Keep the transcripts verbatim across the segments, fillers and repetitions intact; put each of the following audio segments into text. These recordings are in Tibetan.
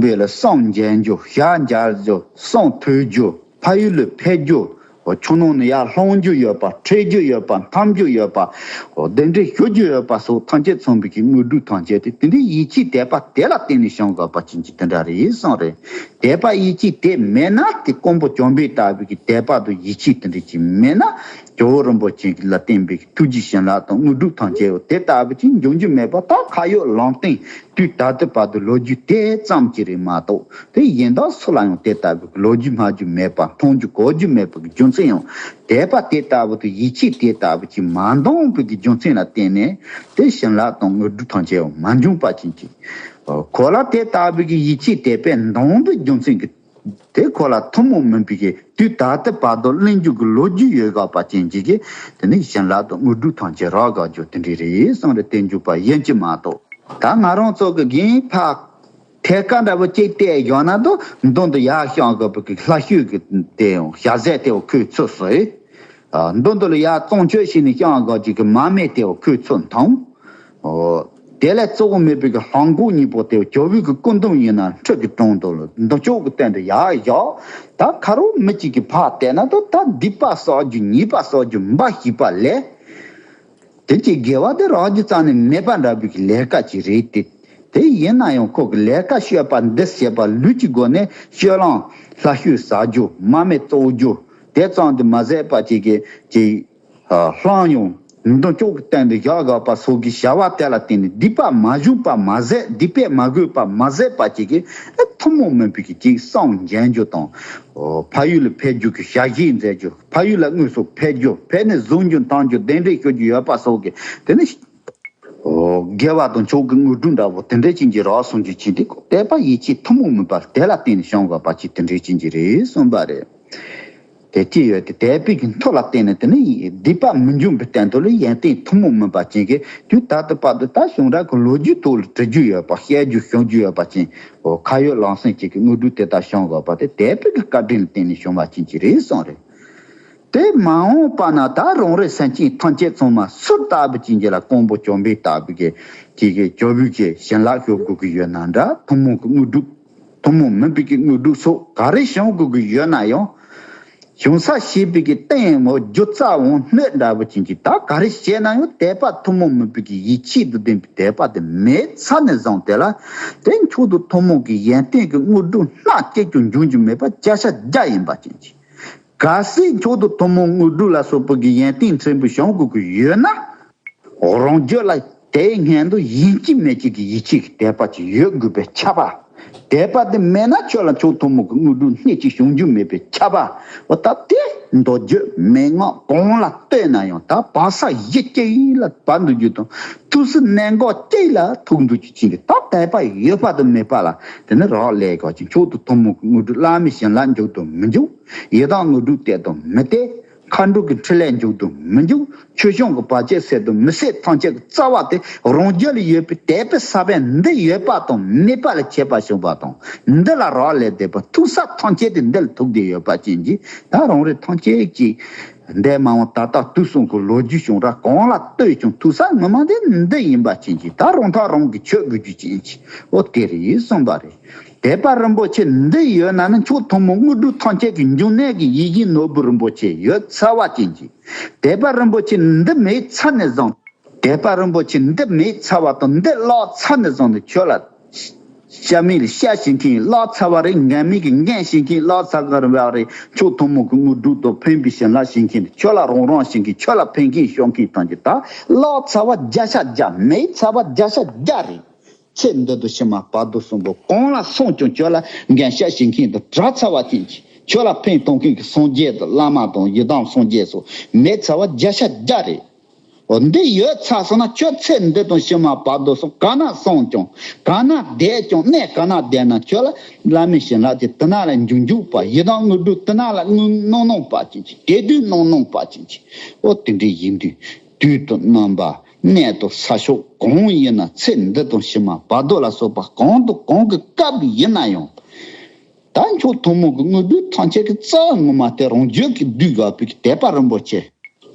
དེ་ལ་སངས་རྒྱས་རྒྱུ། ཞལ་མཇལ་རྒྱུ། སངས་ཐོས་རྒྱུ། ཕ་ཡུལ་ལ་ཕེབས་རྒྱུ། ཆུ་ནང་ནས་ཡར་ལྷུང་རྒྱུ་ཡོད་པ། ཁྲིད་རྒྱུ་ཡོད་པ། འཐམ་རྒྱུ་ཡོད་པ། གདན་འདྲེན་ཞུ་རྒྱུ་ཡོད་པ་སོགས་ཐམས་ཅད་ཚང་བའི་གི་དངོས་གྲུབ་ཐམས་ཅད་དེ་དེ་འདྲའི་ཡིད་ཆེས་དད་པ་དེ་ལ་བརྟེན་ནས་བྱུང་དགོས་པ་ཅན་གྱི་དེ་འདྲ་རེད་གསུངས་རེད། དད་པ་ཡིད་ཆེས་དེ་མེད་ན་དེ་ཀོང་པོ་བྱམས་པའི་ལྟ་བུའི་གི་དད་པ་དང་ཡིད་ཆེས་དེ་འདྲ་ཅིག་མེད་ན་ཇོ་བོ་རིན་པོ་ཆེ་ལ་བརྟེན་པའི་གི་ཐུགས་རྗེ་བྱིན་རླབས་དང་དངོས་གྲུབ་ཐམས་ཅད་དེ་ལྟ་བུ་ཅིག་འབྱུང་རྒྱུ་མེད་པ། ད་ཁ་ཡོད་ལུང་བསྟན་དུས་ད་ལྟ་བར་དུ་ལོ་རྒྱུས་དེ་ཙམ་གྱིས་རེད་མ་གཏོགས། དེ་གཞན་དག་སུ་ལ་ཡང་དེ་ལྟ་བུའི་ལོ་རྒྱུས་སྨྲ་རྒྱུ་མེད་པ། མཐོང་རྒྱུ་གོ་རྒྱུ་མེད་པའི་རྒྱུ་མཚན་ཡང་། དད་པ་དེ་ལྟ་བུ་དང་ཡིད་ཆེས་དེ་ལྟ་བུ་ཅིག་མ་འདང་བའི་རྒྱུ་མཚན་ལ་བརྟེན་ནས་དེ་བྱིན་རླབས་དང་དངོས་གྲུབ་ཐམས་ཅད་ཡང་མ་འབྱུང་པ་ཅན་གྱི། ཁོ་ལ་དེ་ལྟ་བུའི་ཡིད་ཆེས་དད་པས་འདང་བའི་རྒྱུ་མཚན་གྱིས། དེ་ཁོ་ལ་ཐུན་མོང་མིན་པའི་གི་དུས་ད་ལྟ་བར་དུ་གླེང་རྒྱུ་གི་ལོ་རྒྱུས་ཡོད་དགོས་པ་ཅན་གྱི་གི། དེ་ནི་བྱིན་རླབས་དང་དངོས་གྲུབ་ཐམས་ཅད་རག་དགོས་རྒྱུ་དེ་འདྲ་རེད་གསུངས་རེད། དེ་འཇུག་པ་ཡིན་གྱི་མ་གཏོགས། ད་ང་རང་ཚོ་གི་རྒན་ཕ་ཐད་ཀ་འདྲ་བོ་གཅིག་བལྟས་ཡོང་ན་དུ་མདུན་དུ་ཡར་བཤམས་དགོས་པའི་གི་ལྷ་བཤོས་ཀྱི་དེ་ཡང་ཞལ་ཟས་དེ་བ་ཁོས་ཚུར་གསོལ། མདུན་དུ་ལ་ཡར་བཙོང་མཆོད་བྱས་ནས་བཤམས་དགོས་ཀྱི་གི་མར་མེ་དེ་བ་ཁོས་ཚུར་འཐུང་། དེ་ལས་གཙོ་བོ་མེད་པའི་གི་ལྷམ་གོག་གཉིས་པོ་དེ་ཇོ་བོའི་གི་སྐུ་མདུན་ཡིན་ན་ཁྲི་གི་དྲུང་དུ་ལ་མདུན་ཅོག་གི་སྟེང་དུ་ཡར་བཞག་ད་ཁ་རོག་མི་གཅིག་གི་ཕར་བལྟས་ན་དུ་ད་སྡིག་པ་བསགས་རྒྱུ་ཉེས་པ་བསགས་རྒྱུ་འབའ་ཞིག་པ་ལས། དེ་གཅིག་དགེ་བ་དེ་རག་རྒྱུ་རྩ་ནས་མེད་པ་འདྲ་བའི་གི་ལས་ཀ་ཅིག་རེད་དེ། དེ་ཡིན་ན་ཡང་ཁོ་གི་ལས་ཀ་བྱེད་པ་འདི་བྱེད་པ་ལུས་ཀྱི་སྒོ་ནས་སྤྱོད་ལམ་ལྷ་བཤོས་ཟ་རྒྱུ་མར་མེ་བཙོག་རྒྱུ་དེ་ཙམ་དུ་མ་ཟད་པ་ཅིག་གི་ཅིག་ལྷམ་ཡང་མདུན་ཅོག་གི་སྟེང་དུ་བཞག་དགོས་པ་སོགས་ཀྱི་བྱ་བ་དེ་ལ་བརྟེན་ནས་སྡིག་པ་མ་བྱུང་པ་མ་ཟད། སྡིག་པས་མ་གོས་པ་མ་ཟད་པ་ཅིག་གི་ཐུན་མོང་མིན་པའི་གི་ཅིག་སངས་རྒྱས་རྒྱུ་དང་། ཕ་ཡུལ་ལ་ཕེབས་རྒྱུ་གི་ཞལ་བཞེས་མཛད་རྒྱུ། ཕ་ཡུལ་ལ་དངོས་སུ་ཕེབས་རྒྱུ། ཕེབས་ནས་གཟུངས་རྒྱུ་འཐུང་རྒྱུ་གདན་འདྲེན་ཞུ་རྒྱུ་ཡོད་པ་སོགས་ཀྱི་དེ་ནི། དགེ་བ་དང་མཆོག་གི་དངོས་གྲུབ་འདྲ་བོ་དེ་འདྲ་ཅན་གྱི་རག་སོང་རྒྱུ་ཅན་དེ་དད་པ་ཡིད་ཆེས་ཐུན་མོང་མིན་པ་དེ་ལ་བརྟེན་ནས་བྱུང་དགོས་པ་ཅིག་དེ་འདྲ་ཅན་གྱི་རེད་གསུངས་པ་རེད། དེ་ཅི་ཡོད་དེ་དད་པའི་གི་མཐུ་ལ་བརྟེན་ནས་དེ་ནི་སྡིག་པ་མི་འབྱུང་བའི་སྟེང་དུ་ལ་ཡོན་ཏན་ཐུན་མོང་མིན་པ་ཅན་གྱི་དུས་ད་ལྟ་བར་དུ་ད་བྱུང་རབས་ཀྱི་ལོ་རྒྱུས་ཐོག་ལ་འབྲི་རྒྱུ་ཡོད་པ། བཤད་རྒྱུ་བྱུང་རྒྱུ་ཡོད་པ་ཅན། འོ་ཁ་ཡོད་ལམ་སེང་ཅིག་གི་དངོས་གྲུབ་དེ་ལྟར་བྱུང་དགོས་པ་དེ་དད་པའི་གི་བཀའ་དྲིན་ལ་བརྟེན་ནས་བྱུང་བ་ཅན་གྱི་རེད་གསུངས་རེད། དེ་མ་འོངས་པ་ན་ད་རང་རེ་སེམས་ཅན་ཐམས་ཅད་ཚང་མ་སུ་ལྟ་བུ་ཅན་གྱི་ལ་ཀོང་པོ་བྱམས་པའི་ལྟ་བུ་གི་ཅིག་གི་ཇོ་བོའི་གི་བྱིན་རླབས་ཞུ་དགོས་ཀྱི་ཡོད་ན་འདྲ། ཐུན་མོང་གི་དངོས་གྲུབ། ཐུན་མོང་མིན་པའི་གི་དངོས་གྲུབ་སོགས་ག་རེ་བྱུང་དགོས་ཀྱི་ཡོད་ན་ཡང་། བྱུང་ས་ཤེས་པའི་གི་རྟེན་ཡང་མོ་རྒྱུ་རྩ་བོ་སྣོད་འདྲ་བོ་ཅན་གྱི་ད་ག་རེ་བྱས་ན་ཡང་དད་པ་ཐུན་མོང་མིན་པའི་གི་ཡིད་ཆེས་དང་ལྡན་པའི་དད་པ་དེ་མེད་ཚར་ནས་བཟུང་དེ་ལ་དེ་མཆོག་ཏུ་ཐུན་མོང་གི་ཡོན་ཏན་གྱི་དངོས་གྲུབ་སྣ་གཅིག་ཀྱང་འབྱུང་རྒྱུ་མེད་པ་བརྒྱ་ཆ་བརྒྱ་ཡིན་པ་ཅན་གྱི། གལ་སྲིད་མཆོག་ཏུ་ཐུན་མོང་དངོས་གྲུབ་ལ་སོགས་པའི་གི་ཡོན་ཏན་ཕྲན་བུ་བྱུང་དགོས་ཀྱི་ཡོད་ན། རང་རྒྱུད་ལ་དེའི་སྔོན་དུ་ཡིན་གཅིག་མིན་གཅིག་གི་ཡིད་ཆེས་ཀྱི་དད་པ་ཅིག་ཡོད་དགོས་པའི་ཁྱབ་པ། དད་པ་དེ་མེད་ན་ཁྱོད་ལ་མཆོག་ཐུན་མོང་གི་དངོས་གྲུབ་སྣེ་གཅིག་བྱུང་རྒྱུ་མེད་པའི་ཁྱབ་པ། འོ་ད་དེ་མདོ་རྒྱུད་མན་ངག་གང་ལ་ལྟོས་ན་ཡང་ད་བག་ཚ་གཞི་གཅིག་ལ་བབས་འདུག་རྒྱུ་དང་། ཐུགས་སུ་གནད་འགག་གཅིག་ལ་ཐུག་འདུག་རྒྱུ་ཅན་གྱི་ད་དད་པ་ཡོད་པ་དང་མེད་པ་ལ་དེ་ནི་རག་ལས་དགོས་ཀྱི། མཆོག་ཏུ་ཐུན་མོང་གི་དངོས་གྲུབ་བླ་མའི་བྱིན་རླབས་འཇུག་ཏུ་མི་འཇུག་ཡི་དམ་དངོས་གྲུབ་དེ་དང་མི་དེ། མཁའ་འགྲོ་གི་ཕྲིན་ལས་འཇུག་ཏུ་མི་འཇུག་ཆོས་སྐྱོང་གི་བར་ཆད་སེལ་དུ་མི་སེལ། ཐམས་ཅད་ཀྱི་རྩ་བ་དེ་རང་རྒྱུད་ལ་ཡོད་པའི་དད་པའི་ས་བོན་འདི་ཡོད་པ་དང་མེད་པ་ལ་ཁྱད་པར་བྱུང་བ་དང་། འདི་ལ་རག་ལས་བསྡད་པ་ཐུག་ས་ཐམས་ཅད་དེ་འདི་ལ་ཐུག་བསྡད་ཡོད་པ་ཅན་གྱི་ད་རང་རེ་ཐམས་ཅད་ཀྱིས་འདས་མ་འོངས་ད་ལྟ་དུས་གསུམ་གྱི་ལོ་རྒྱུས་བྱུང་རབས་གང་ལ་ལྟོས་ཀྱང་ཐུག་ས་ངོ་མ་དེ་འདི་ཡིན་པ་ཅན་གྱི་ད་རང་ཐག་རང་གིས་ཆོད་དགོས་རྒྱུ་ཅན་གྱི་འོ་དེ་རེད་གསུངས་པ་རེད། དད་པ་རིན་པོ་ཆེ་འདི་ཡོད་ན་ནི་མཆོག་ཐུན་མོང་དངོས་གྲུབ་ཐམས་ཅད་ཀྱི་འབྱུང་གནས་ཀྱི་ཡིད་བཞིན་ནོར་བུ་རིན་པོ་ཆེ་ཡོད་ཚར་བ་ཅན་གྱི། དད་པ་རིན་པོ་ཆེ་འདི་མེད་ཚར་ནས་བཟུང་། དད་པ་རིན་པོ་ཆེ་འདི་མེད་ཚར་བ་དང་འདི་བརླག་ཚར་ནས་བཟུང་ནས་ཁྱོད་ལ། ཤ་མེད་ལ་ཤ་བྱེད་མཁན་བརླག་ཚར་བ་རེད། འགན་མེད་ཀྱི་འགན་བྱེད་མཁན་བརླག་ཚར་བ་རེད། མཆོག་ཐུན་མོང་གི་དངོས་གྲུབ་དང་ཕན་པའི་བྱིན་རླབས་བྱེད་མཁན་ཁྱོད་ལ་རོགས་རམ་བྱེད་མཁན་ཁྱོད་ལ་ཕན་མཁན་ཤོག་མཁན་ཐམས་ཅད་ད་བརླག་ཚར་བ་བརྒྱ་ཆ་བརྒྱ་མེད་ཚར་བ་བརྒྱ་ཆ་བརྒྱ་རེད། ཚེ་འདི་དང་ཕྱི་མ་བར་དོ་གསུམ་པོ་གང་ལ་སོང་ཀྱང་ཁྱོད་ལ་འགན་ཤ་བྱེད་མཁན་དང་བྲལ་ཚར་བ་ཅན་གྱི་ཁྱོད་ལ་ཕན་གཏོང་མཁན་གྱི་སངས་རྒྱས་དང་བླ་མ་དང་ཡི་དམ་སངས་རྒྱས་སོགས་མེད་ཚར་བ་བརྒྱ་ཆ་བརྒྱ་རེད། འོ་འདི་ཡོད་ཚར་སོང་ན་ཁྱོད་ཚེ་འདི་དང་ཕྱི་མ་བར་དོ་གསུམ་ག་ན་སོང་ཀྱང་ག་ན་བསྡད་ཀྱང་གནས་ག་ན་བསྡད་ན་ཁྱོད་ལ་བླ་མའི་བྱིན་རླབས་དེ་དེ་ན་ལ་འབྱུང་འཇུག་པ་ཡི་དམ་དངོས་གྲུབ་དེ་ན་ལ་དངོས་གནང་གནང་བ་ཅན་གྱི་དེ་དུས་གནང་གནང་བ་ཅན་གྱི་འོ་དེ་འདྲའི་ཡིན་དུས་དུས་དང་རྣམ་པ། གནས་དང་ས་ཕྱོགས་གང་ཡིན་ན་ཚེ་འདི་དང་ཕྱི་མ་བར་དོ་ལ་སོགས་པ་གང་དང་གང་གི་སྐབས་ཡིན་ན་ཡང་། ད་མཆོག་ཐུན་མོང་གི་དངོས་གྲུབ་ཐམས་ཅད་ཀྱི་རྩ་བ་ངོ་མ་དེ་རང་རྒྱུད་ཀྱི་བསྡུས་དགོས་པའི་དད་པ་རིན་པོ་ཆེ་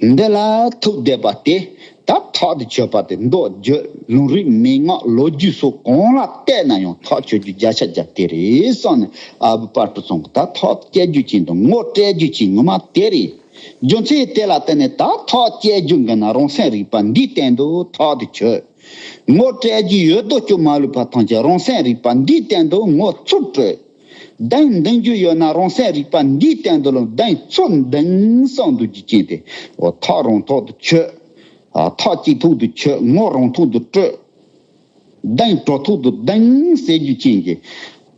འདི་ལ་ཐུག་བསྡད་པ་དེ་ ད་ཐག་དེ་ཆོད་པ་དེ་མདོ་རྒྱུད་ལུང་རིགས་མན་ངག་ལོ་རྒྱུས་སོགས་གང་ལ་བལྟས་ན་ཡང་ཐག་ཆོད་རྒྱུ་བརྒྱ་ཆ་བརྒྱ་དེ་རེད་བསམ་ནས། ཨ་བུ་དཔལ་སྤྲུལ་ཚང་གིས་ད་ཐག་བཅད་རྒྱུ་ཅན་དང་ངོ་སྤྲད་རྒྱུ་ཅན་ངོ་མ་དེ་རེད། རྒྱུ་མཚན་དེ་ལ་བརྟེན་ནས་ད་ཐག་བཅད་རྒྱུ་འགི་ན་རང་སེམས་རིག་པ་འདིའི་སྟེང་དུ་ཐག་དེ་ཆོད། ངོ་སྤྲད་རྒྱུ་ཡོད་དོ་ཅོག་མ་ལུས་པ་ཐམས་ཅད་རང་སེམས་རིག་པ་འདིའི་སྟེང་དུ་ངོ་ཚུར་སྤྲོད། གདེང་འདིང་རྒྱུ་ཡོད་ན་རང་སེམས་རིག་པ་འདིའི་སྟེང་དུ་ལ་གདེང་ཚུར་འདིང་བསམ་འདུག་རྒྱུ་ཅན་དེ། འོ་ཐག་རང་ཐག་ཏུ་ཆོད། ཨ་ཐག་གཅིག་ཐོག་ཏུ་ཆོད། ངོ་རང་ཐོག་ཏུ་སྤྲོད། གདེང་གྲོགས་ཐོག་ཏུ་གདེང་ཟེར་རྒྱུ་ཅན་གྱི།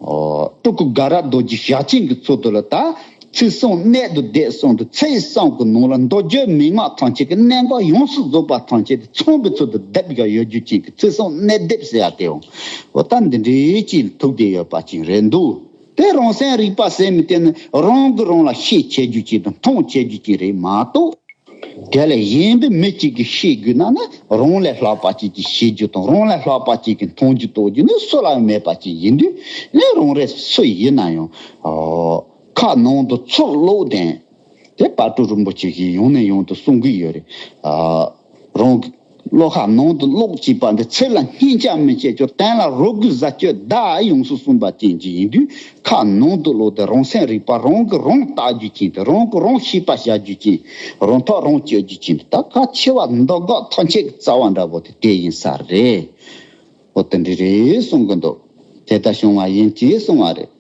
ཨོ་སྤྲུལ་སྐུ་དགའ་རབ་རྡོ་རྗེ་ཞལ་ཆེམས་ཀྱི་ཚུལ་དུ་ལ་ད། ཚུལ་གསུམ་གནད་དུ་བསྡེབས་གསུངས་འདུག་ཚིག་གསུམ་གྱི་ནང་ལ་མདོ་རྒྱུད་མན་ངག་ཐམས་ཅད་ཀྱི་གནད་འགག་ཡོངས་སུ་རྫོགས་པ་ཐམས་ཅད་དེ་ཚང་བའི་ཚུལ་དུ་བསྡེབས་བཞག་ཡོད་རྒྱུ་ཅན་གྱི་ཚིག་གསུམ་གནད་བསྡེབས་ཟེར་ཡ་དེའོ། འོ་ད་འདི་འདྲའི་ཅིག་ཐུག་བསྡད་ཡོད་པ་ཅིག་རེད་འདུག་དེ་རང་སེམས་རིག་པ་ཟེར་མི་དེ་ནི་རང་གིས་རང་ལ་ཤེས་བྱེད་རྒྱུ་ཅིག་དང་མཐོང་བྱེད་རྒྱུ་ཅིག་རེད་མ་གཏོགས། དེ་ལས་གཞན་པའི་མི་གཅིག་གིས་ཤེས་དགོས་ན་ནི་རང་ལས་ལྷག་པ་གཅིག་གིས་ཤེས་རྒྱུ་དང་རང་ལས་ལྷག་པ་གཅིག་གིས་མཐོང་རྒྱུ་རྟོགས་རྒྱུ་ནི་སུ་ལའང་མེད་པ་ཅིག་ཡིན་དུས་ནི། རང་རེ་སུ་ཡིན་ན་ཡང་ཨ་ཁ་ནང་དུ་ཚུར་ཀློག་དང་། དེ་དཔལ་སྤྲུལ་རིན་པོ་ཆེ་གིས་ཡང་ནས་ཡང་དུ་གསུང་གི་ཡོད་རེད། ཨ་རང་གི་བློ་ཁ་ནང་དུ་ཀློག་ཅེས་པ་འདི་ཚིག་ལ་སྙིང་རྗེ་མི་བྱེད་ཀྱང་། གཏན་ལ་རོ་རྒོད་ཟ་སྤྱོད་བདག་ཡོངས་སུ་གསུངས་པ་ཅན་གྱི་ཡིན་དུས། ཁ་ནང་དུ་ཀློག་སྟེ་རང་སེམས་རིག་པ་རང་གིས་རང་བརྟག་རྒྱུ་ཅན་དེ། རང་གིས་རང་ཤེས་པ་བྱ་རྒྱུ་ཅན། རང་ཐག་རང་གཅོད་རྒྱུ་ཅན་དེ། ད་གལ་ཆེ་བ་འདི་དག་ཐམས་ཅད་ཀྱི་རྩ་བ་འདྲ་པོ་དེ་དེ་ཡིན་ས་རེད། འོ་དེ་འདྲ་རེད་གསུང་གི་འདུག་དེ་ལྟར་བྱུང་བ་ཡིན་ཅེས་གསུང་བ་རེད།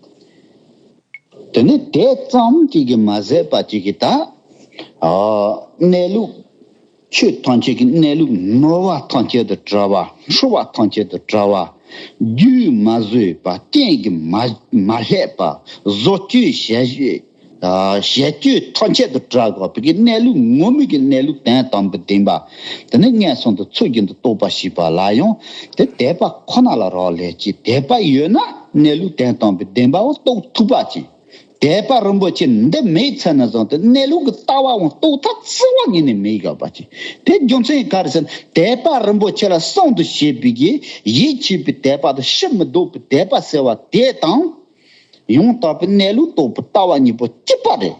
དེ་ནས་དེ་ཙམ་གཅིག་གིས་མ་ཟད་པ་གཅིག་གིས་ད། ཨ་གནས་ལུགས། ཆོས་ཐམས་ཅད་ཀྱི་གནས་ལུགས། ནོར་བ་ཐམས་ཅད་དང་བྲལ་བ། འཁྲུལ་བ་ཐམས་ཅད་དང་བྲལ་བ། རྒྱུས་མ་བཟོད་པ། རྐྱེན་གྱིས་མ་མ་བསླད་པ། བཟོ་བཅོས་ཞལ་བཞེས། ཨ་ཞལ་བཅོས་ཐམས་ཅད་དང་བྲལ་དགོས་པའི་གི་གནས་ལུགས་ངོ་མའི་གི་གནས་ལུགས་དོན་དམ་པའི་བདེན་པ། དེ་ནི་མངོན་སུམ་དུ་ཚུལ་བཞིན་དུ་རྟོགས་པ་ཞེས་པ་ལ་ཡང་དེ་དད་པ་ཁོ་ན་ལ་རག་ལས་ཀྱི། དད་པ་ཡོད་ན་གནས་ལུགས་དོན་དམ་པའི་བདེན་པའང་རྟོགས་ཐུབ་པ་ཅིག་དད་པ་རིན་པོ་ཆེ་འདི་མེད་ཚེ་ན་བཟུང་སྟེ་གནས་ལུགས་ཀྱི་ལྟ་བའང་རྟོགས་ཐབས་རྩ་བ་ཉིད་ནས་མེད་ཡོད་པ་ཅིག་དེ་རྒྱུ་མཚན་ག་རེ་ཟེར་ན། དད་པ་རིན་པོ་ཆེ་ལ་གསུམ་དུ་བྱས་པའི་གི་ཡིད་ཆེས་པའི་དད་པ་དང་ཕྱིར་མི་ལྡོག་པའི་དད་པ་ཟེར་བ་དེ་དང་། ཡང་དག་པའི་གནས་ལུགས་རྟོགས་པའི་ལྟ་བ་གཉིས་པོ་གཅིག་པ་རེད།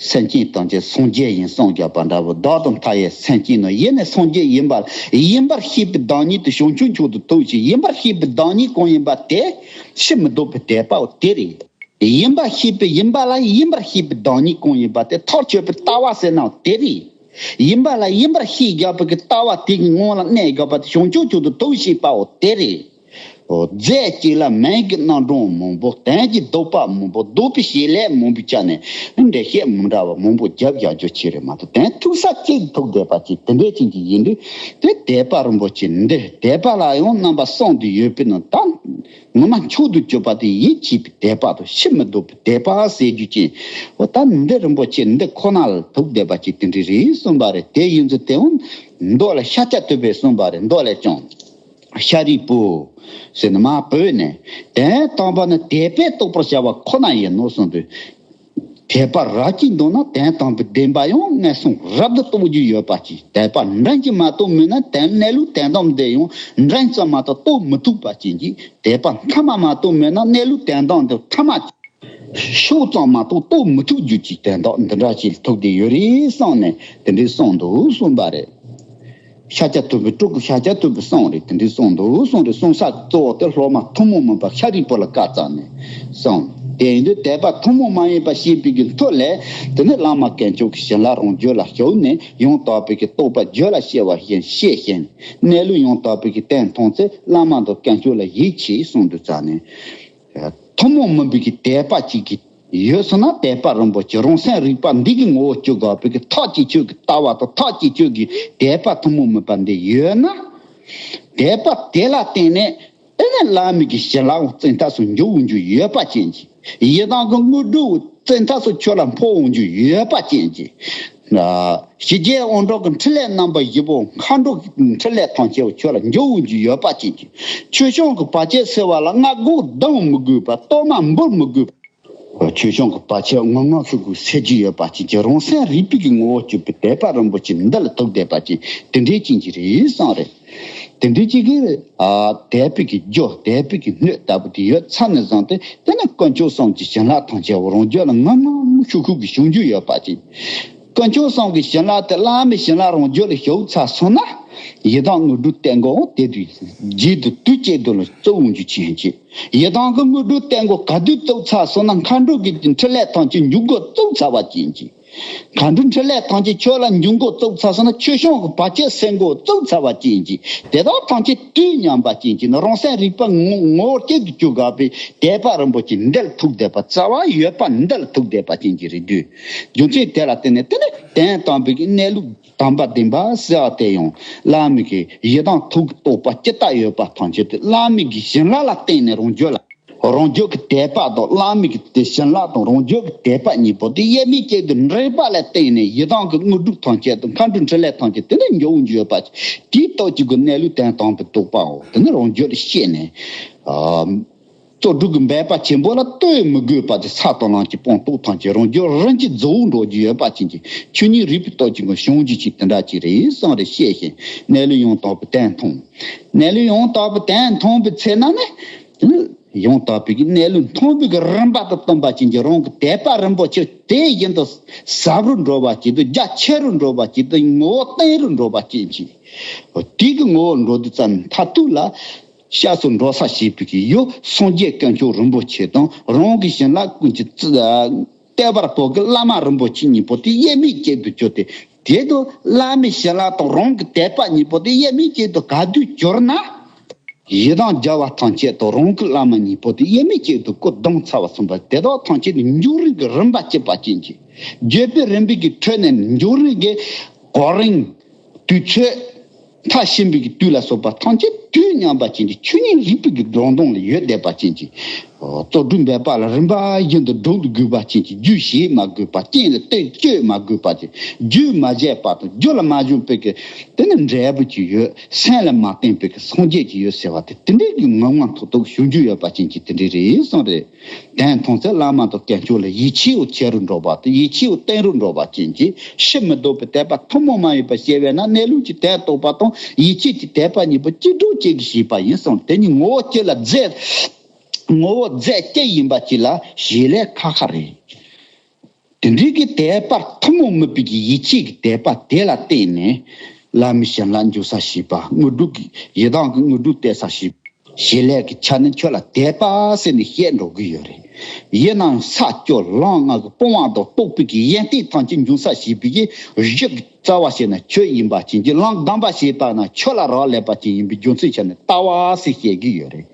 སེམས་ཅན་ཐམས་ཅད་སངས་རྒྱས་ཡིན་གསུངས་བཞག་པ་འདྲ་བོ། བདག་དང་མཐའ་ཡས་སེམས་ཅན་ནི། ཡེ་ནས་སངས་རྒྱས་ཡིན་པ། ཡིན་པར་ཤེས་པའི་བདག་ཉིད་དེ་བྱང་ཆུབ་མཆོག་ཏུ་ཐུག་ཅིང་། ཡིན་པར་ཤེས་པའི་བདག་ཉིད་གང་ཡིན་པ་དེ་ཕྱིར་མི་ལྡོག་པའི་དད་པའོ་དེ་རེད། ཡིན་པར་ཤེས་པའི་ཡིན་པ་ལ་ཡིན་པར་ཤེས་པའི་བདག་ཉིད་གང་ཡིན་པ་དེ་ཐག་ཆོད་པའི་ལྟ་བ་ཟེར་ནའང་དེ་རེད། ཡིན་པ་ལ་ཡིན་པར་ཤེས་བཞག་པའི་གི་ལྟ་བ་དེ་གི་ངང་ལ་གནས་བཞག་པ་དེ་བྱང་ཆུབ་མཆོག་ཏུ་ཐུག་ཤེས་པའོ་དེ་རེད། འོ་རྫས་གཅིག་ལ་མིང་གི་རྣམ་གྲངས་མང་པོ། དོན་གྱི་ལྡོག་པ་མང་པོ། ལྡོག་པའི་བྱེད་ལས་མང་པོའི་ཆ་ནས་འགྲེལ་བཤད་མི་འདྲ་བ་མང་པོ་བརྒྱབ་བཞག་རྒྱུ་ཅིག་རེད་མ་གཏོགས། དོན་ཐུག་ས་གཅིག་ཐུག་བསྡད་པ་ཅིག་དེ་འདྲའི་ཅན་གྱི་ཡིན་དུས། དེ་དད་པ་རིན་པོ་ཆེ་འདི། དད་པ་ལ་ཡང་རྣམ་པ་གསུམ་དུ་ཡོད་པའི་ནང་ད། ངོ་མ་མཆོག་ཏུ་གྱུར་པ་དེ་ཡིད་ཆེས་པའི་དད་པ་དང་། ཕྱིར་མི་ལྡོག་པའི་དད་པ་ཟེར་རྒྱུ་ཅན། འོ་ད་འདི་རིན་པོ་ཆེ་འདི་ཁོ་ན་ལ་ཐུག་བསྡད་པ་ཅིག་དེ་འདྲ་རེད་གསུངས་པ་རེད། དེ་ཡིན་ཚུལ་དེའང་མདོ་ལ་ཤཱཀྱ་ཐུབ་པས་གསུངས་པ་རེད། མདོ་ལས་ཀྱང་། ཤཱ་རིའི་བུ། ཟེར་ནས་མར་བོས་ནས། དོན་དམ་པ་ནི་དད་པས་རྟོགས་པར་བྱ་བ་ཁོ་ན་ཡིན་ནོ་གསུངས་དུས། དད་པ་རབ་ཀྱིས་འདུག་ན་དོན་དམ་པའི་བདེན་པ་ཡང་མངོན་སུམ་རབ་ཏུ་རྟོགས་རྒྱུ་ཡོད་པ་ཅིག་དད་པ་འགྲན་གྱིས་མ་གཏོགས་མེད་ན་དོན་གནས་ལུགས་དོན་དམ་དེ་ཡང་འགྲན་ཙམ་མ་གཏོགས་རྟོགས་མི་ཐུབ་པ་ཅན་གྱི། དད་པ་ཐ་མ་མ་གཏོགས་མེད་ན་གནས་ལུགས་དོན་དམ་དེ་ཐ་མ་ཕྱོགས་ཙམ་མ་གཏོགས་རྟོགས་མི་ཐུབ་རྒྱུ་ཅིག་དོན་དག་འདི་འདྲ་ཅིག་ཐུག་བསྡད་ཡོད་རེད་བསམ་ནས་དེ་འདྲའི་གསུངས་འདུག་གསུངས་པ་རེད། ཤཱཀྱ་ཐུབ་པའི་སྤྲུལ་སྐུ་ཤཱཀྱ་ཐུབ་པས་གསུངས་རེད། དེ་འདྲའི་གསུངས་འདུག་གསུངས་རེད། གསུང་ས་གཙོ་བོ་དེ་སློབ་མ་ཐུན་མོང་མིན་པ་ཤཱ་རིའི་བུ་ལ་བཀའ་སྩལ་ནས་གསུངས། དེ་ཡིན་དུས་དད་པ་ཐུན་མོང་མ་ཡིན་པ་ཤེས་པའི་གི་མཐུ་ལས། དེ་ནས་བླ་མ་དཀོན་མཆོག་གི་བྱིན་རླབས་རང་རྒྱུད་ལ་ཞུགས་ནས་ཡང་དག་པའི་གི་རྟོགས་པ་རྒྱུད་ལ་སྐྱེ་བ་བཞིན་ཤེས་ཤིང་། གནས་ལུགས་ཡང་དག་པའི་གི་དོན་མཐོང་ཚེ་བླ་མ་དང་དཀོན་མཆོག་ལ་ཡིད་ཆེས་གསུངས་དུས་ཙ་ནས། ཐུན་མོང་མིན་པའི་གི་དད་པ་གཅིག་གི་ཡོད་སོང་ན། དད་པ་རིན་པོ་ཆེ་རང་སེམས་རིག་པ་འདི་གི་ངོ་བོ་བཅུ་དགག་པའི་གི་ཐག་གཅིག་ཆོད་ཀྱི་ལྟ་བ་དང་། ཐག་གཅིག་ཆོད་ཀྱི་དད་པ་ཐུན་མོང་མིན་པ་འདི་ཡོད་ན། དད་པ་དེ་ལ་བརྟེན་ནས་དེ་ནས་བླ་མའི་གི་བྱིན་རླབས་བཙན་ཐབས་སུ་འཇུག་འོང་རྒྱུ་ཡོད་པ་ཅན་གྱི། ཡི་དམ་གྱི་དངོས་གྲུབ་བཙན་ཐབས་སུ་ཁྱོད་ལ་འཕོ་འོང་རྒྱུ་ཡོད་པ་ཅན་གྱི། ཞི་རྒྱས་དབང་དྲག་གི་ཕྲིན་ལས་རྣམ་པ་བཞི་པོ། མཁའ་འགྲོ་གི་ཕྲིན་ལས་ཐམས་ཅད་ཁྱོད་ལ་འཇུག་འོང་རྒྱུ་ཡོད་པ་ཅན་གྱི། ཆོས་སྐྱོང་གི་བར་ཆད་སེལ་བ་ལ་སྔགས་སྒོ་བརྡུང་མི་དགོས་པ། གཏོར་མ་འབུལ་མི་དགོས་པ། ཆོས་སྐྱོང་གི་བར་ཆད་ངུ་ངུ་ཤུགས་ཀྱིས་སེལ་རྒྱུ་ཡོད་པ་ཅན་གྱི། རང་སེམས་རིག་པའི་གི་ངོ་བོ་བཅུ་པའི་དད་པ་རིན་པོ་ཆེ་འདི་ལ་ཐུག་བསྡད་པ་ཅན་དེ་འདྲའི་ཅན་གྱི་རེད་གསུངས་རེད། དེ་འདྲའི་ཅིག་གི། ཨ་དད་པའི་གི་རྒྱུ། དད་པའི་གི་སྣོད་ལྟ་བུ་དེ་ཡོད་ཚར་ནས་བཟུང་སྟེ། དེ་ནས་དཀོན་མཆོག་གསུམ་གྱི་བྱིན་རླབས་ཐམས་ཅད་རང་རྒྱུད་ལ་ངུ་ངུ་ཤུགས་ཤུགས་ཀྱིས་བྱུང་རྒྱུ་ཡོད་པ་ཅན། དཀོན་མཆོག་གསུམ་གྱི་བྱིན་རླབས་དེ་བླ་མའི་བྱིན་རླབས་རང་རྒྱུད་ལ་ཞུགས་ཚར་སོང་ན། ཡི་དམ་དངོས་གྲུབ་སྟོན་གོ་དེ་དུས་རྗེས་སུ་དུས་གཅིག་ཏུ་ལ་གཙོ་བོ་འཇུག་ཆེན་གྱི། ཡི་དམ་གྱི་དངོས་གྲུབ་སྟོན་གོ་ག་དུས་ཐོབ་ཚར་སོང་ན། མཁའ་འགྲོ་གི་འཕྲིན་ལས་ཐམས་ཅད་འབྱུང་གོ་ཐོབ་ཚར་བ་ཅན་གྱི། མཁའ་འགྲོའི་འཕྲིན་ལས་ཐམས་ཅད་ཁྱོད་ལ་འབྱུང་གོ་ཐོབ་ཚར་སོང་ན། ཆོས་སྐྱོང་གི་བར་ཆད་སེལ་གོ་ཐོབ་ཚར་བ་ཅན་གྱི། དེ་དག་ཐམས་ཅད་དུས་མཉམ་པ་ཅན་གྱི་ནི། རང་སེམས་རིག་པ་ངོ་ངོ་བོ་གཅིག་ཏུ་གྱུར་དགའ་བའི་དད་པ་རིན་པོ་ཆེ་འདི་ལ་ཐུག་བསྡད་པ། རྩ་བ་ཡོད་པ་འདི་ལ་ཐུག་བསྡད་པ་ཅན་གྱི་རེད་དུས། རྒྱུ་མཚན་དེ་ལ་བརྟེན་ནས། དེ་ནི་དོན་དམ་པའི་གནས་ལུགས་དམ་པ་བདེན་པ་ཟེར་བ་དེ་ཡང་བླ་མའི་གི་ཡི་དམ་ཐུགས་ཀྱི་རྟོགས་པ་ཇི་ལྟར་ཡོད་པ་ཐམས་ཅད་དེ་བླ་མའི་གི་བྱིན་རླབས་ལ་བརྟེན་ནས་རང་རྒྱུད་ལ། རང་རྒྱུད་ཀྱི་དད་པ་དང་བླ་མའི་གི་དེ་བྱིན་རླབས་དང་རང་རྒྱུད་ཀྱི་དད་པ་གཉིས་པོ་དེ་དབྱེར་མེད་ཅན་དུ་འདྲེས་པ་ལ་བརྟེན་ནས་ཡི་དམ་གྱི་དངོས་གྲུབ་ཐམས་ཅད་དང་མཁའ་འགྲོའི་འཕྲིན་ལས་ཐམས་ཅད་དེ་ནི་འབྱུང་འགྱུར་ཡོད་པ། དེའི་སྟོབས་ཀྱིས་ཀྱི་གནས་ལུགས་དོན་དམ་པའི་རྟོགས་པའོ། དེ་ནི་རང་རྒྱུད་ལ་ཤེས་ནས། ཨ། རྩོལ་སྒྲུབ་ཀྱི་འབད་པ་ཆེན་པོ་ལ་ལྟོས་མི་དགོས་པ་དེ། ས་དང་ལམ་གྱི་སྤངས་རྟོགས་ཐམས་ཅད་རང་རྒྱུད་རིམ་གྱིས་རྫོགས་འགྲོ་རྒྱུ་ཡོད་པ་ཅན་གྱི་ཆོས་ཉིད་རིག་པའི་སྟོབས་ཀྱིས་ཀྱི་བྱུང་རྒྱུ་ཅིག་དེ་འདྲ་ཅིག་རེད་གསུངས་རེ་བཤད་བཞིན། གནས་ལུགས་ཡང་དག་པའི་དོན་མཐོང་། གནས་ལུགས་ཡང་དག་པའི་དོན་མཐོང་བའི་ཚེ་ན་ནི། ཡང་དག་པའི་གནས་ལུགས་མཐོང་བའི་རིམ་པ་དང་བསྟུན་པ་ཅན་གྱི་རང་གི་དད་པ་རིན་པོ་ཆེ་དེ་བཞིན་དུ་ཟབ་རུ་འགྲོ་བ་ཅིག་དང་རྒྱ་ཆེ་རུ་འགྲོ་བ་ཅིག་དང་ངོ་བོ་བརྟན་རུ་འགྲོ་བ་ཅན་གྱི། དེ་གི་ངོ་བོ་འགྲོ་དུས་ཙམ་མཐར་ཐུག་ལ། སྐྱབས་སུ་འགྲོ་ས་ཞེས་པའི་གི་ཡུལ་སངས་རྒྱས་དཀོན་མཆོག་རིན་པོ་ཆེ་དང་རང་གི་བྱིན་རླབས་ཀུན་གྱི་བརྟན་པར་བོད་ཀྱི་བླ་མ་རིན་པོ་ཆེ་གཉིས་པོ་དེ་དབྱེར་མེད་ཅན་དུ་གྱུར་ཏེ། དེ་དུ་བླ་མའི་བྱིན་རླབས་དང་རང་གི་དད་པ་གཉིས་པོ་དེ་དབྱེར་མེད་ཅན་དུ་ག་དུས་གྱུར་ན། ཡི་དམ་རྒྱལ་བ་ཐམས་ཅད་དང་རང་གི་བླ་མ་གཉིས་པོ་དེ་དབྱེར་མེད་ཅན་དུ་སྐུ་ལྡང་ཚར་བ་གསུངས་པ། དེ་དག་ཐམས་ཅད་ནི་འབྱུང་རིམ་གྱི་རིམ་པ་གཅིག་པ་ཅན་གྱི། བརྗོད་པའི་རིམ་པའི་གི་ཁྲོད་ནས་འབྱུང་རིམ་གྱི་གོ་རིམ། དུས་ཚོད་མཐར་ཕྱིན་པའི་དུས་ལ་སོགས་པ་ཐམས་ཅད་དུས་མཉམ་པ་ཅན་གྱི་ཆོས་ཉིད་རིག་པའི་གི་སྒྲོ་འདོང་ལ་ཡོད་བསྡད་པ་ཅན་གྱི། རྩོལ་སྒྲུབ་འབད་པ་ལ་རིམ་པ་བཞིན་དུ་སྒྲུབ་དགོས་པ་ཅན་གྱི། རྒྱུ་བྱེད་མ་དགོས་པ། རྐྱེན་ལ་ལྟོས་བཅོས་མ་དགོས་པ་ཅན། རྒྱུ་མ་བྱས་པ་དང་རྒྱུ་ལ་མ་བྱུང་བའི་གི་དེ་ནི་འབྲས་བུ་ཅིག་ཡོད། སེམས་ལ་མ་བརྟེན་པའི་གི་སངས་རྒྱས་ཀྱི་ཡོད་ཟེར་བ་དེ་དེ་འདྲའི་གི་ངང་ངམ་ཐོག་ཐོག་བྱུང་རྒྱུ་ཡོད་པ་ཅན་གྱི་དེ་འདྲའི་རེད་གསུངས་རེད། དོན་མཐོང་ཚེ་བླ་མ་དང་དཀོན་མཆོག་ལ་ཡིད་ཆེས་ཆེ་རུ་འགྲོ་བ་དང་ཡིད་ཆེས་བརྟན་རུ་འགྲོ་བ་ཅན་གྱི་ཕྱིར་མི་ལྡོག་པའི་དད་པ་ཐུན་མོང་མ་ཡིན་པ་སྐྱེ་བས་ན། གནས་ལུགས་ཀྱི་དོན་རྟོགས་པ་དང་ཡིད་ཆེས་ཀྱི་དད་པ་གཉིས་པོ་གཅིག་སྒྲོ་གཅིག་གིས་ཞིག་པ་ཡིན་གསུངས། དེ་གཉིས་ངོ་བོ་གཅིག་ལ་རྫས། ངོ་བོ་རྫས་གཅིག་ཡིན་པ་གཅིག་ལ་བྱེད་ལས་ཁག་ཁག་རེད། དེ་འདྲའི་གི་དད་པ་ཐུན་མོང་མིན་པའི་གི་ཡིད་ཆེས་ཀྱི་དད་པ་དེ་ལ་བརྟེན་ནས་བླ་མའི་བྱིན་རླབས་འཇུག་ས་ཞིག་པ། དངོས་གྲུབ་ཀྱི་ཡི་དམ་གྱི་དངོས་གྲུབ་སྟེར་ས་ཞིག་པ། བྱེད་ལས་ཀྱི་ཆ་ནས་ཁྱོད་ལ་དད་པ་ཟེར་ནས་བཤད་འགྲོ་གི་ཡོད་རེད། ཡིན་ནའང་ས་བཅུ་ལམ་ལྔ་གི་སྤོང་བ་དང་རྟོགས་པའི་གི་ཡོན་ཏན་ཐམས་ཅད་འབྱུང་ས་ཞིག་པའི་གི་གཞི་གི་རྩ་བ་བྱས་ན་ཁྱོད་ཡིན་པ་ཅན་གྱི། ལམ་གདམས་པ་བྱེད་པ་ན་ཁྱོད་ལ་རག་ལས་པ་ཅན་ཡིན་པའི་རྒྱུ་མཚན་ཆ་ནས་ལྟ་བ་ཟེར་བཤད་གི་ཡོད་རེད།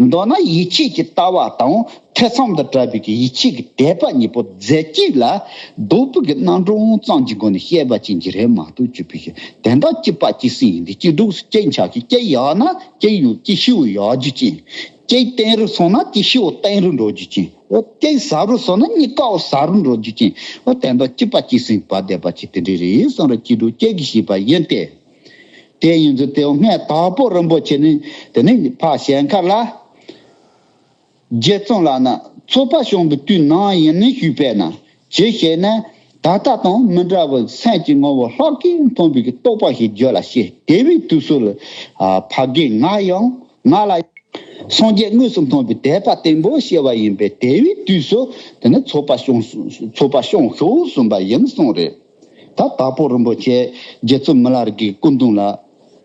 མདོར་ན་ཡིད་ཆེས་ཀྱི་ལྟ་བ་དང་། ཐེ་ཚོམ་དང་བྲལ་བའི་གི་ཡིད་ཆེས་ཀྱི་དད་པ་གཉིས་པོ་རྫས་གཅིག་ལ་ལྡོག་པའི་གི་རྣམ་གྲངས་ཙམ་གྱི་སྒོ་ནས་བཤད་པ་ཅན་གྱི་རེད་མ་གཏོགས། གཅིག་པའི་གི་དོན་དག་གཅིག་པ་གཅིག་སེམས་ཡིན་ཏེ། གཅིག་སྒྲོགས་སུ་གཅིག་འཆར་གྱི། གཅིག་ཡག་ན་གཅིག་ཡོད། གཅིག་ཤི་བོ་ཡག་རྒྱུ་ཅན། གཅིག་བརྟན་རུ་སོང་ན་གཅིག་ཤི་བོ་བརྟན་རུ་འགྲོ་རྒྱུ་ཅན། འོ་གཅིག་ཟབ་རུ་སོང་ན་གཉིས་ཀ་བོ་ཟབ་རུ་འགྲོ་རྒྱུ་ཅན། འོ་དོན་དག་གཅིག་པ་གཅིག་སེམས་བར་བསྡད་པ་ཅིག་དེ་འདྲ་རེད་གསུངས་རེད། གཅིག་སྒྲོགས་གཅིག་གིས་ཞིག་པ་ཡིན་ཏེ། དེ་ཡིན་ཚུལ་དེ་སྔོན་དྭགས་པོ་རིན་པོ་ཆེ་ནི་དེ་ནི་ཕར་ཞལ་མཁར་ལ། རྗེ་བཙུན་ལག་ན་ཚོགས་པ་བྱུང་བའི་དུས་ནམ་ཡིན་ནི་ཞུས་པས་ན། ཇི་ཞེ་ན། ད་ལྟ་དང་མི་འདྲ་བར་སེམས་ཀྱི་ངོ་བོ་ལྷག་གིས་མཐོང་བའི་རྟོགས་པ་ཞིག་རྒྱུད་ལ་སྐྱེས། དེ་བའི་དུས་སུ་ལ། ཨ། ཕ་རྒན་ང་ཡང་ང་ལ་སངས་རྒྱས་དངོས་སུ་མཐོང་བའི་དད་པ་བརྟན་པོ་སྐྱེ་བ་ཡིན་པས། དེ་བའི་དུས་སུ་དེ་ནི་ཚོགས་པ་བྱུང་། ཚོགས་པ་བྱུང་ཤོག་གསུངས་པ་ཡིན་གསུངས་རེད། ད་དྭགས་པོ་རིན་པོ་ཆེ་རྗེ་བཙུན་མི་ལ་རས་ཀྱི་སྐུ་མདུན་ལ་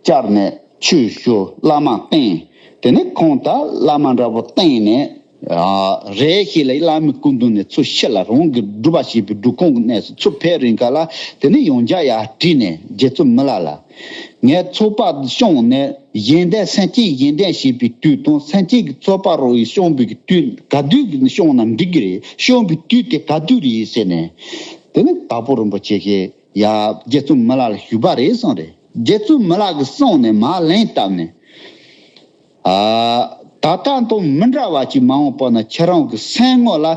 བཅར་ནས་ཆོས་ཞུ། བླ་མ་བསྟེན། དེ་ནས་ཁོང་ད་བླ་མ་འདྲ་བོ་བསྟེན་ནས། ཨ། རེ་ཞིག་ལ་བླ་མའི་སྐུ་མདུན་ནས་ཚུར་ཕྱི་ལ་རང་གི་སྒྲུབ་པ་བྱེད་པའི་སྒྲུབ་ཁང་གི་གནས་སུ་ཚུར་ཕེབས་རན་ཁ་ལ། དེ་ནས་ཡང་བསྐྱར་ཡར་དྲིས་ནས་རྗེ་བཙུན་མི་ལ་ལ། ངས་ཚོགས་པ་བསྐྱངས་ནས་གཞན་དོན་སེམས་ཅན་གཞན་དོན་བྱེད་པའི་དུས་དང་། སེམས་ཅན་གྱི་ཚོགས་པ་རོགས་ཡིས་བསྐྱངས་པའི་གི་དུས་ག་དུས་ཀྱི་བསྐྱངས་ན་འགྲིག་གི་རེད། བསྐྱངས་པའི་དུས་དེ་ག་དུས་རེད་ཟེར་ནས། དེ་ནས་དྭགས་པོ་རིན་པོ་ཆེ་གིས་ཡར་རྗེ་བཙུན་མི་ལ་ལ་ཞུས་པ་རེད་གསུངས་རེད། རྗེ་བཙུན་མི་ལ་གིས་གསུངས་ནས་མར་ལན་བཏབ་ནས། ཨ། ད་ལྟ་དང་མི་འདྲ་བ་ཅིག་མ་འོངས་པ་ན་ཁྱེད་རང་གི་སེམས་ངོ་ལ།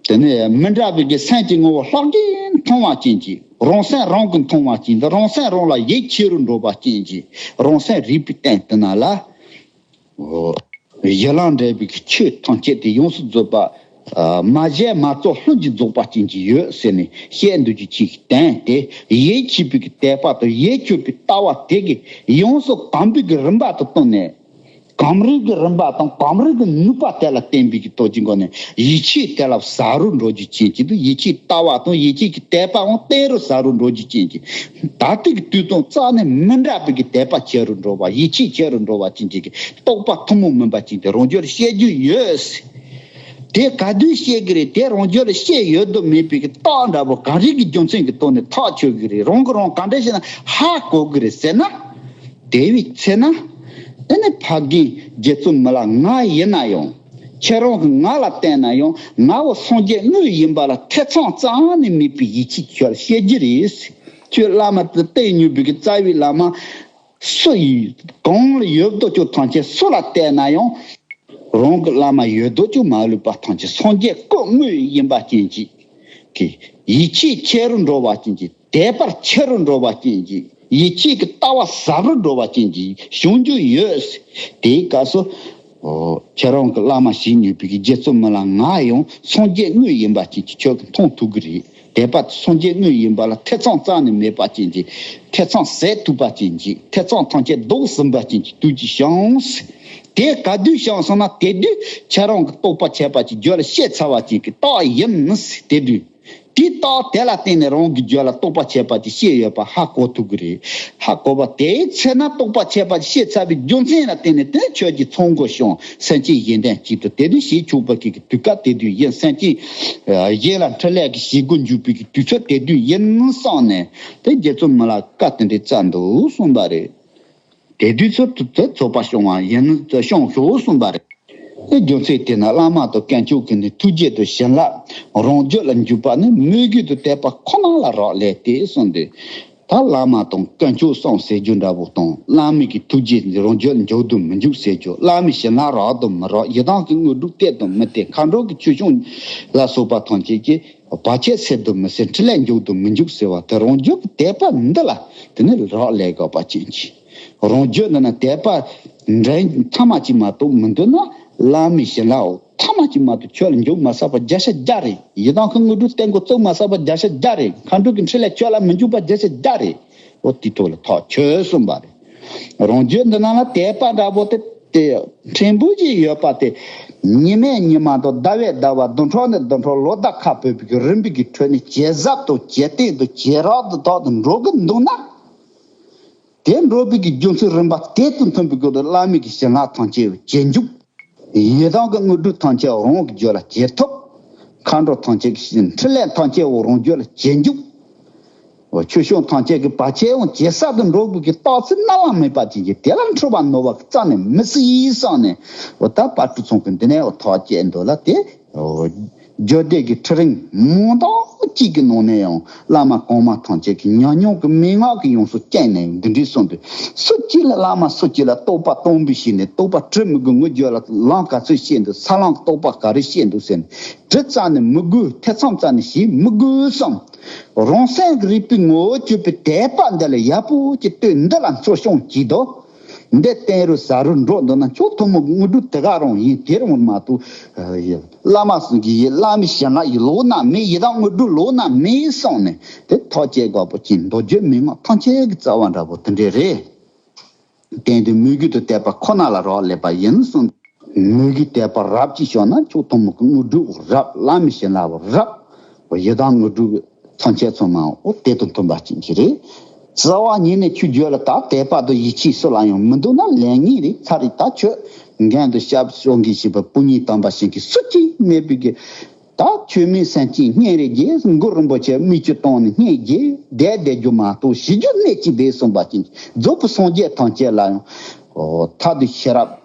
དེ་ནས་མི་འདྲ་བའི་གི་སེམས་ཀྱི་ངོ་བོ་ལྷག་གིས་མཐོང་བ་ཅན་གྱི། རང་སེམས་རང་གིས་མཐོང་བ་ཅན་དང་། རང་སེམས་རང་ལ་ཡིད་ཆེས་རུ་འགྲོ་བ་ཅན་གྱི། རང་སེམས་རིག་པའི་སྟེང་དེ་ན་ལ། ཨོ། གཞི་ལམ་འབྲས་བུའི་གི་ཆོས་ཐམས་ཅད་དེ་ཡོངས་སུ་རྫོགས་པ། ཨ། མ་བྱས་མ་རྫོགས་ལྷུན་གྱིས་རྫོགས་པ་ཅན་གྱི་ཡོད་ཟེར་ནས་བཤད་འདུག་རྒྱུ་ཅིག་བསྟན་ཏེ། ཡིད་ཆེས་པའི་གི་དད་པ་དང་ཡིད་ཆེས་པའི་ལྟ་བ་དེ་གིས་ཡོངས་སུ་གང་བའི་གི་རིམ་པ་དང་བསྟུན་ནས། གོམས་རིམ་གྱི་རིམ་པ་དང་གོམས་རིམ་གྱི་ནུས་པ་དེ་ལ་བརྟེན་པའི་གི་ལྟོ་གྱི་སྒོ་ནས་ཡིད་ཆེས་དེ་ལ་ཟབ་རུ་འགྲོ་རྒྱུ་ཅན་གྱི་འདུག་ཡིད་ཆེས་ལྟ་བ་དང་ཡིད་ཆེས་ཀྱི་དད་པའང་བརྟན་རུ་ཟབ་རུ་འགྲོ་རྒྱུ་ཅན་གྱི། ད་ལྟའི་གི་དུས་དང་རྩ་ནས་མི་འདྲ་བའི་གི་དད་པ་ཆེ་རུ་འགྲོ་བ། ཡིད་ཆེས་ཆེ་རུ་འགྲོ་བ་ཅན་གྱི་གི་རྟོགས་པ་ཐུན་མོང་མིན་པ་ཅན་དེ་རང་རྒྱུད་ལ་སྐྱེ་རྒྱུ་ཡོད། དེ་ག་དུས་སྐྱེ་གི་རེད། དེ་རང་རྒྱུད་ལ་སྐྱེ་ཡོད་དུ་མེད་པའི་གི་རྟགས་འདྲ་པོ་ག་རེ་གི་རྒྱུ་མཚན་གྱི་ཐོག་ནས་ཐག་ཆོད་གི་རེད། རང་གི་རང་ག་འདྲ་ཞིག་ན་ཧ་གོ་གི་རེད་ཟེར་ན། དེ་བས་ཚེ་ན། ཨེ་ནི་ཕ་རྒན་རྗེ་བཙུན་མི་ལ་ང་ཡིན་ན་ཡང་། ཁྱེད་རང་གི་ང་ལ་བལྟས་ན་ཡང་ང་བོ་སངས་རྒྱས་དངོས་ཡིན་པ་ལ་ཐེ་ཚོམ་རྩ་ནས་མེད་པའི་ཡིད་ཆེས་ཁྱོད་ལ་སྐྱེ་རྒྱུ་རེད། ཁྱོད་བླ་མ་དེ་བསྟེན་མྱོང་བའི་གི་རྩ་བའི་བླ་མ། སུ་ཡིས་གང་ལ་ཡོད་དོ་ཅོག་ཐམས་ཅད་སུ་ལ་བལྟས་ན་ཡང་། རང་གི་བླ་མ་ཡོད་དོ་ཅོག་མ་ལུས་པ་ཐམས་ཅད་སངས་རྒྱས་སྐུ་དངོས་ཡིན་པ་ཅན་གྱི། གི་ཡིད་ཆེས་ཆེ་རུ་འགྲོ་བ་ཅན་གྱི། དད་པ་ཆེ་རུ་འགྲོ་བ་ཅན་གྱི། ཡིད་ཆེས་ཀྱི་ལྟ་བ་ཟབ་རུ་འགྲོ་བ་ཅན་གྱི་བྱུང་རྒྱུ་ཡོད། དེའི་སྐབས་སུ། ཨོ། ཁྱེད་རང་གི་བླ་མ་ཞིག་ཉོས་པའི་གི་རྗེ་བཙུན་མི་ལ་ང་ཡང་སངས་རྒྱས་དངོས་ཡིན་པ་ཅན་གྱི་ཁྱོད་ཀྱིས་མཐོང་ཐུབ་ཀྱི་རེད། དད་པ་སངས་རྒྱས་དངོས་ཡིན་པ་ལ་ཐེ་ཚོམ་རྩ་ནས་མེད་པ་ཅན་གྱི། ཐེ་ཚོམ་ཟད་ཐུབ་པ་ཅན་གྱི། ཐེ་ཚོམ་ཐམས་ཅད་བཟློག་ཟིན་པ་ཅན་གྱི་དུས་ཀྱི་བྱུང་། དེ་ག་དུས་བྱུང་སོང་ན་དེ་དུས་ཁྱེད་རང་གི་རྟོགས་པ་ཁྱད་པར་གྱི་རྒྱུད་ལ་སྐྱེས་ཚར་བ་ཅན་གྱི་རྟགས་ཡིན། དེ་དུས། དེའི་རྟགས་དེ་ལ་བརྟེན་ནས་རང་གི་རྒྱུད་ལ་རྟོགས་པ་ཁྱད་པར་གྱི་སྐྱེས་ཡོད་པ་ཧ་གོ་ཐུབ་ཀྱི་རེད། ཧ་གོ་བ་དེའི་ཚེ་ན་རྟོགས་པ་ཁྱད་པར་གྱི་སྐྱེས་ཚར་བའི་རྒྱུ་མཚན་ལ་བརྟེན་ནས་དེ་ཁྱོད་ཀྱི་ཚོགས་འགོ་བྱུང་སེམས་ཅན་གཞན་དོན་གཅིག་ཏུ་དེ་དུས་བྱེད་ཆོག་པ་གི་དུས་སྐབས་དེ་དུས་ཡིན། སེམས་ཅན་གཞན་ལ་འཕྲིན་ལས་ཀྱི་བྱེད་སྒོ་འཇུག་པའི་གི་དུས་ཚོད་དེ་དུས་ཡིན་བསམ་ནས་དེ་རྗེ་བཙུན་མི་ལ་བཀའ་དེ་འདྲའི་སྩལ་འདུག་གསུངས་པ་རེད། དེ་དུས་ཚོད་དུ་དེ་ཚོགས་པ་བྱུང་བ་ཡིན་ན་བྱུང་ཤོག་གསུངས་པ་རེད། དེ་རྒྱུ་མཚན་དེ་ནི་བླ་མ་དང་དཀོན་མཆོག་གི་ནི་ཐུགས་རྗེ་དང་བྱིན་རླབས་རང་རྒྱུད་ལ་འཇུག་པ་ནི་མོས་གུས་དང་དད་པ་ཁོ་ན་ལ་རག་ལས་ཏེ་གསུངས་ཏེ། ད་བླ་མ་དང་དཀོན་མཆོག་གསུམ་ཟེར་རྒྱུ་འདྲ་བོ་དང་བླ་མའི་གི་ཐུགས་རྗེ་འདི་རང་རྒྱུད་ལ་འཇུག་དང་མི་འཇུག་ཟེར་རྒྱུ། བླ་མའི་བྱིན་རླབས་རག་དང་མི་རག་ཡི་དམ་གྱི་དངོས་གྲུབ་སྟེར་དང་མི་སྟེར། མཁའ་འགྲོ་གི་ཆོས་སྐྱོང་ལ་སོགས་པ་ཐམས་ཅད་ཀྱིས་བར་ཆད་སེལ་དང་མི་སེལ། འཕྲིན་ལས་འཇུག་དང་མི་འཇུག་ཟེར་བ་དེ་རང་རྒྱུད་ཀྱི་དད་པ་འདི་ལ་དེ་ནི་རག་ལས་དགོས་པ་ཅན་གྱི། རང་རྒྱུད་འདི་ན་དད་པ་འདྲེན་ཐ་མ་གཅིག་མ་གཏོགས་མི་འདུག་ན། བླ་མའི་བྱིན་རླབས་ཐ་མ་གཅིག་མ་གཏོགས་ཁྱོད་ལ་འཇུག་མ་ཚར་བ་བརྒྱ་ཆ་བརྒྱ་རེད། ཡི་དམ་གྱི་དངོས་གྲུབ་སྟེར་འགོ་བཙུགས་མ་ཚར་བ་བརྒྱ་ཆ་བརྒྱ་རེད། མཁའ་འགྲོ་གི་འཕྲིན་ལས་ཁྱོད་ལ་མི་འཇུག་པ་བརྒྱ་ཆ་བརྒྱ་རེད། འོ་དེ་ཐོག་ལ་ཐག་ཆོད་གསུངས་པ་རེད། རང་རྒྱུད་འདི་ནང་ལ་དད་པ་འདྲ་པོ་དེ་དེ་ཕྲན་བུ་ཅིག་ཡོད་པ་དེ། ཉི་མས་ཉི་མ་དང་ཟླ་བས་ཟླ་བ་དུས་འཕྲོ་ནས་དུས་འཕྲོ་ལོ་ཟླ་ཁ་བོད་པའི་རིམ་པའི་གི་ཁྲོད་ནས་ཇེ་ཟབ་དང་ཇེ་བརྟན་དང་ཇེ་རབ་ཏུ་ཐོག་ཏུ་འགྲོ་གི་འདུག་ན། དེ་འགྲོ་བའི་གི་རྒྱུ་མཚན་རིམ་པ་དེ་དང་མཐུན་པའི་སྒོ་ནས་བླ་མའི་གི་བྱིན་རླབས་ཐམས་ཅད་ཇེ་འཇུག་ཡི་དམ་གྱི་དངོས་གྲུབ་ཐམས་ཅད་རང་གི་རྒྱུད་ལ་ཇེ་ཐོབ། མཁའ་འགྲོ་ཐམས་ཅད་ཀྱི་འཕྲིན་ལས་ཐམས་ཅད་འོ་རང་རྒྱུད་ལ་ཇེ་འཇུག་ཆོས་སྐྱོང་ཐམས་ཅད་ཀྱི་བར་ཆད་འོང་ཇེ་སད་དུ་འགྲོ་དགོས་ཀྱི་རྟགས་མཚན་རྣམ་པ་མེད་པ་ཅན་གྱི་དེ་ལ་འཁྲུལ་པ་ནོར་བ་རྩ་ནས་མི་སྲིད་བསམ་ནས་འོ་ད་དཔལ་སྤྲུལ་ཚང་གི་འདི་ནས་འོ་ཐག་བཅད་འདུག་ལ་དེ། འོ། རྒྱུད་སྡེ་གི་ཁྲི་རིང་མང་དག་ཅིག་གི་ནང་ནས་ཡང་བླ་མ་གོང་མ་ཐམས་ཅད་ཀྱི་ཉམས་མྱོང་གི་མན་ངག་གི་ཡོངས་སུ་བསྐྱངས་ནས་འདི་འདྲའི་གསུངས་ཏེ། སུ་གཅིག་ལ་བླ་མ་སུ་གཅིག་ལ་རྟོགས་པ་སྟོང་པའི་ཞིག་ནས་རྟོགས་པ་དྲི་མི་དགོས། ངོ་རྒྱུད་ལ་ལམ་ག་ཚོད་བཤད་འདུག་ས་ལམ་གྱི་རྟོགས་པ་ག་རེ་བཤད་འདུག་ཟེར་ནས་དྲི་རྩ་ནས་མི་དགོས། ཐེ་ཚོམ་རྩ་ནས་བྱེད་མི་དགོས་བསམ། རང་སེམས་ཀྱི་རིག་པའི་ངོ་བོ་གཅོད་པའི་དད་པ་འདི་ལ་ཡག་པོ་ཅིག་ལྟོས། འདི་ལ་འཚོ་སྐྱོང་གྱིས་དོ། འདི་བརྟན་རུ་ཟབ་རུ་འགྲོ་འདུག་ན་མཆོག་ཐུན་མོང་གི་དངོས་གྲུབ་དེ་ག་རང་ཡིན། དེ་རུ་མ་གཏོགས། བླ་མ་གསུམ་གྱི་ཡིད་བླ་མའི་བྱིན་རླབས་ཡིད་ལོག་ན་མེད། ཡི་དམ་དངོས་གྲུབ་ལོག་ན་མེད་གསུངས་ནས་དེ་ཐག་བཅད་དགོས་པ་ཅིག་མདོ་རྒྱུད་མན་ངག་ཐམས་ཅད་ཀྱི་རྩ་བ་འདྲ་པོ་དེ་འདྲས་རེད། བརྟེན་ཏེ་མོས་གུས་དང་དད་པ་ཁོ་ན་ལ་རག་ལས་པ་ཡིན་གསུངས། མོས་གུས་དད་པ་རབ་ཅིག་བྱུང་ན་མཆོག་ཐུན་མོང་གི་དངོས་གྲུབ་རབ། བླ་མའི་བྱིན་རླབས་རབ། ཡི་དམ་དངོས་གྲུབ་ཐམས་ཅད་ཚང་མ་འོ་དེ་དང་མཐུན་པ་ཅན་གྱི་རེད། རྩ་བ་ཉིད་ནས་ཁྱོད་རྒྱུད་ལ་ད་དད་པ་དང་ཡིད་ཆེས་སུ་ལ་ཡང་མི་འདུག་ན་ལས་ངན་རེད། ཚར་རེད། ད་ཁྱོད་འགན་དུ་ཞབས་ཞུ་གི་བྱེད་པ་སྤུན་ཉེ་དམ་པ་ཞིག་གིས་སུ་གཅིག་མེད་པའི་གི། ད་ཆོས་མིན་སེམས་ཅན་སྙིང་རེ་རྗེ། གུ་རུ་རིན་པོ་ཆེ་མིག་ཆུ་བཏང་ནས་སྙིང་རྗེ་བསྡད་བསྡད་རྒྱུ་མ་གཏོགས་ཞི་རྒྱུ་གནད་ཅིག་མེད་གསུངས་པ་ཅན། རྫོགས་པའི་སངས་རྒྱས་ཐམས་ཅད་ལ་ཡང་འོ་ཐབས་དང་ཤེས་རབ།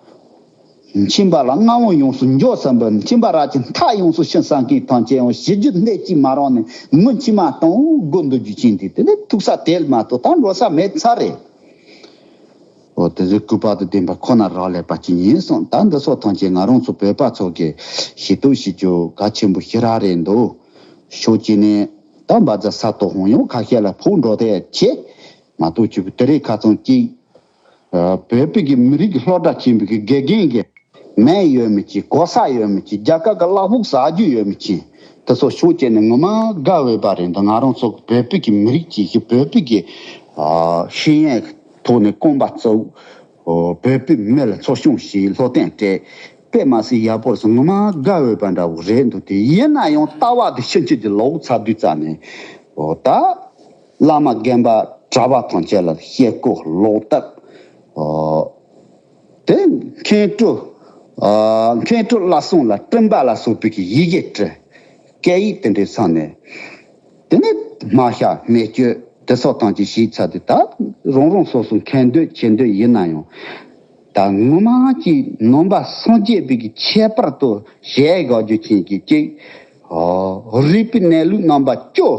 མཁྱེན་པ་ལ་མངའ་དབང་ཡོངས་སུ་འབྱོར་བསམ་པའི་མཁྱེན་པ་རབ་ཀྱི་མཐའ་ཡོངས་སུ་ཕྱིན་བསམ་མཁན་ཐམས་ཅད་ཡང་ཞི་རྒྱུ་གནད་ཅིག་མ་རག་ནས་ངུ་མཆི་མ་གཏོང་སྒོ་འདོན་རྒྱུ་ཅན་དེ་དེ་ནི་ཐུག་ས་དེ་མ་གཏོགས་ད་འགྲོ་ས་མེད་ཚར་རེད། འོ་དེ་ཚོའི་སྐུད་པ་དང་ལྡན་པ་ཁོ་ན་རག་ལས་པ་ཅིག་ཡིན་གསུངས། ད་འདི་ཚོ་ཐམས་ཅད་ང་རང་ཚོ་བོད་པ་ཚོ་གི་ཤེས་རྟོགས་བྱེད་རྒྱུ་གལ་ཆེན་པོ་ཞེ་དྲག་རེད་འདུག་ཕྱོགས་གཅིག་ནས་ད་འབའ་ཛ་ས་ཏོག་ཧོང་ཡང་ཁ་ཤས་ལ་ཕོག་འགྲོ་དེ་ཆེ་མ་གཏོགས་ཆུ་བོ་དེ་རིང་ཁ་ཚང་གཅིག་ཨ། བོད་པའི་གི་མི་རིགས་ཀྱི་སློབ་གྲྭ་ཆེན་པོའི་གི་དགེ་རྒན་གྱི་མིང་ཡོད་མི་ཅིག་གོ་ས་ཡོད་མི་ཅིག་རྒྱ་གར་གྱི་གླ་ཕོགས་ཟ་རྒྱུ་ཡོད་མི་ཅིག་དེ་ཚོ་ཕྱོགས་གཅིག་ནས་ངོ་མ་དགའ་འོས་པ་རེད་འདུག་ང་རང་ཚོ་བོད་པའི་གི་མི་རིགས་ཅིག་གི་བོད་པའི་གི་ཨ། ཤེས་ཡོན་གྱི་ཐོག་ནས་རྐང་པ་བཙུགས། ཨོ་བོད་པའི་མི་ལ་འཚོ་སྐྱོང་བྱེད་སློབ་སྟོན་སྤྲད་དཔེ་མ་སྲིད་ཡག་པོ་རེད་ཟེར། ངོ་མ་དགའ་འོས་པ་འདྲ་བོ་རེད་འདུག་དེ་ཡིན་ན་ཡང་ལྟ་བ་དེ་ཕྱིན་ཆད་ཀྱི་ལོག་ཚར་དུས་ཙ་ནས་ཨོ་ད་བླ་མ་རྒན་པ་གྲྭ་པ་ཐམས་ཅད་ལ་བཤད་སྐོར་ལོག་ལྟ། ཨོ་དེ་མཁན་སྤྲུལ། ཨ་མཁན་སྤྲུལ་བླ་སྲུང་ལ་སྤྲིན་པ་ལ་སོགས་པའི་གི་ཡི་གེ་བྲི། སྐད་ཡིག་དེ་འདྲའི་ས་ནས། དེ་ནས་སྨྲ་བྱ་སྨྲས་བརྗོད་དེ་སོགས་ཐམས་ཅད་བྱས་ཚར་དུས་ད་རང་རང་སོ་སོ་མཁན་འདོད་ཆེ་འདོད་ཡིན་ན་ཡང་། ད་ངོ་མ་གཅིག་ནང་པ་སངས་རྒྱས་པའི་གི་ཁྱད་པར་དུ་ཞལ་དགའ་རྒྱུ་ཅན་གྱི་གཅིག་ཨོ་རིག་པའི་གནས་ལུགས་རྣམ་པ་བཅུ།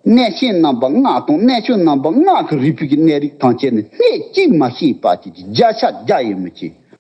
གནས་ཆེན་རྣམ་པ་ལྔ་དང་གནས་ཆུང་རྣམ་པ་ལྔ་གི་རིག་པའི་གི་གནས་རིགས་ཐམས་ཅད་ནི་སྣེ་གཅིག་མ་ཤེས་པ་ཅིག་གི་བརྒྱ་ཆ་བརྒྱ་ཡིན་མི་ཅིག